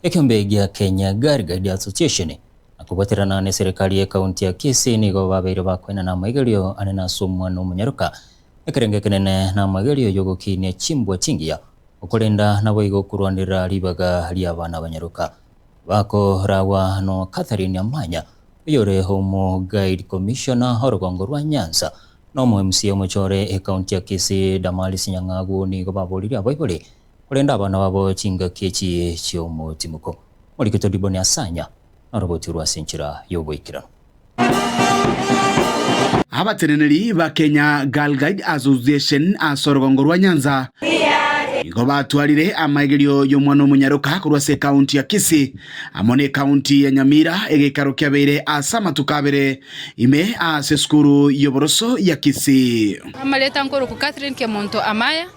Ekeombe gia Kenya Girl Guide Association na kobwaterana neserekari y'ekaunti ya Kisii nigo babeire bakoenana amaigerio anene ase omwana omonyaroka. Ekerengo ekenene namaigerio yogokinia chimbwa chingiya, okorenda naboigo okorwanerera ribaga ri'abana abanyaroka. Bakoragwa no Catherine Amanya oyore omo Guide Commissioner orogongo rwa Nyanza na omo MCA omochore ekaunti ya Kisii Damaris Nyang'agu nigo baboririe abaibori Korende abana babo chingaki echi chi'omotimoko. Morike Todiboni Asanya noroboti rwa ase enchera y'oboikeranu. Abateneneri ba Kenya Girl Guide Association ase orogongo rwa Nyanza nigo batwarire amaigerio y'omwana omonyaroka korwa ase ekaunti ya Kisii amo na ekaunti ya Nyamira egeikaro kiabeire ase amatuko abere ime ase esukuru y'oboroso ya Kisii. Amareta nkorokwa Catherine Kemunto Amaya.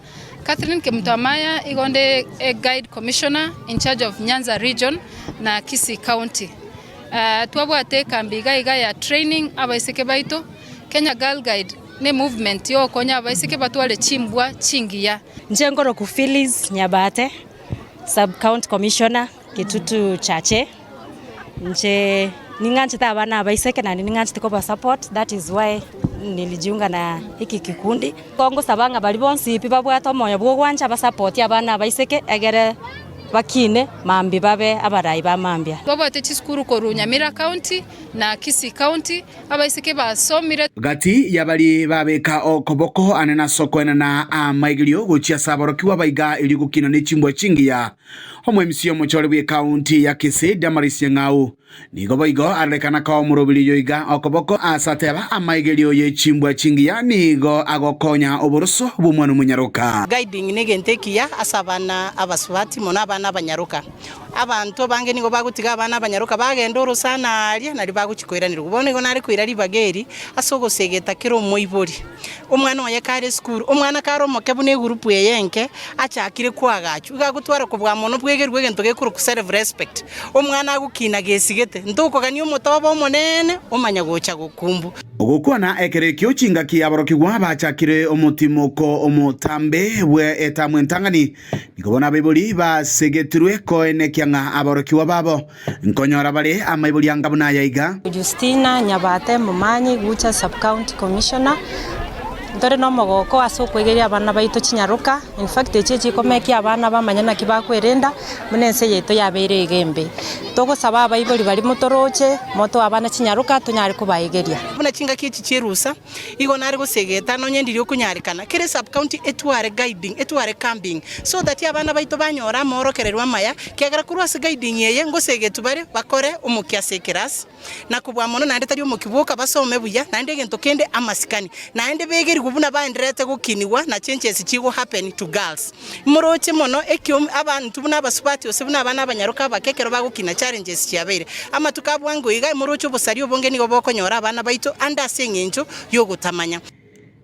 Catherine Kemunto Amaya igo onde e guide commissioner in charge of Nyanza region na Kisii county. Twabwate ekambi iga iga ya training abaiseke baito, Kenya Girl Guide ne movement yogokonya abaiseke batware chimbwa chingiya. Inche nkorokwa Phyllis Nyabate, Sub County Commissioner Kitutu Chache. Inche ning'anchete abana abaiseke naende ning'anchete koba support that is why nilijiunga na hiki kikundi. Kongosaba ng'a baria bonsi pi babwate omoyo bwa ogwancha basapoti abana abaiseke egere bakine mambia babe abarai ba mambia. Twabwate chisukuru korwa Nyamira County na Kisii County, abaiseke basomire. Gati y'abaria babeka okoboko ane nase okoenana amaigerio gochia ase aborokigwa baiga erio gokina ne chimbwa chingiya. Omoemisi omochore bw'ekaunti ya Kisii Damaris Nyang'au nigo boigo arorekana koa omorobiri oyo iga okoboko ase ateba amaigerio ye chimbwa chingiya nigo agokonya oboroso bw'omwana omonyaroka. Guiding negento ekiya ase abana abasubati mono abana abanyaroka. Abanto abange nigo bagotiga abana abanyaroka bagenda orosana aaria nario bagochia koiranerwa. Bono igo nare koira ribaga eri ase ogosegeta kera omoibori. Omwana oye kare esukuru, omwana kare omoke buna egurupu eye enke, achakire koagachwa, iga agotwara kobua mono bwegerwe egento gekorokwa self respect. Omwana agokina gesigete, ntokogania omotobe omonene omanya gocha gokumbu. Ogokwana ekero ekio chingaki aborokigwa bachakire omotimoko omotambe bwe etamu entang'ani, nigo bono abaibori basegetirwe koenekia ng'a aborokigwa babo Nkonyora bare amaibori anga buna aya iga. Justina Nyabate Momanyi, Gucha Sub-County Commissioner, Ntore nomogoko ase okwegeria abana baito chinyaroka, in fact echi echikomekia abana bamanye naki bakwerenda buna ense yaito yabeire iga embe. Togosaba abaibori baria motoroche, motoe abana chinyaroka tonyare kobaegeria. Buna chingaki echi chi'erusa, Igo nare gosegeta nonye ndiri okonyarekana, kera esub-county etware guiding, etware camping, so that abana baito banyore amaorokererwa amaya, kiagera korwa ase guiding eye ngosegetwa bare bakore omokia ase ekerasi, na kobua mono naende tari omokia bwoka basome buya, naende egento kende amasikani, naende begerigwe buna baendererete gokinigwa na changes chigo happen to girls. Moroche mono ekio abanto buna abasubati gose buna abana abanyaroka abake ekero bagokina challenges chiabeire. Amatuko a bwango iga moroche obosaria obonge nigo bokonyora abana baito ande ase engencho y'ogotamanya.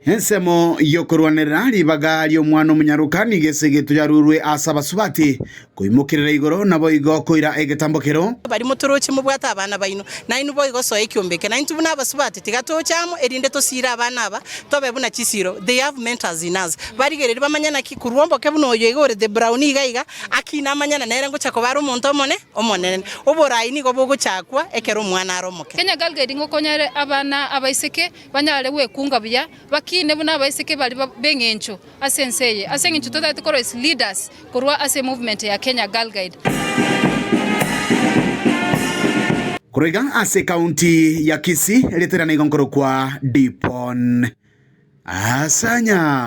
Ensemo y'okorwanerera ribaga ri'omwana omonyaroka nigo esegeto yarurwe ase abasubati, koimokerera igoro naboigo koira egetambo kero. Baria motoroche mobwate abana baino, nainwe boigo soa ekiombe eke. Naintwe buna abasubati tiga toche amo, erinde tosiire abana aba, tobe buna chisiiro. They have mentors in us. Barigererie bamanye naki korwa omboke buna oyo iga ore the brown iga iga, akina amanyane nere ngocha koba are omonto omone, omonene. Oborai nigo bogochakwa ekero omwana are omoke. Kenya Girl Guide ngokonyare abana abaiseke banyare gwekunga buya, bakine buna abaiseke baria b'eng'encho ase ense eye, ase eng'encho totagete koroisia leaders korwa ase emovement ya Kenya Girl Guide. Korwa iga ase ekaunti ya Kisii, erieta riane nigo nkorokwa Dipon Asanya.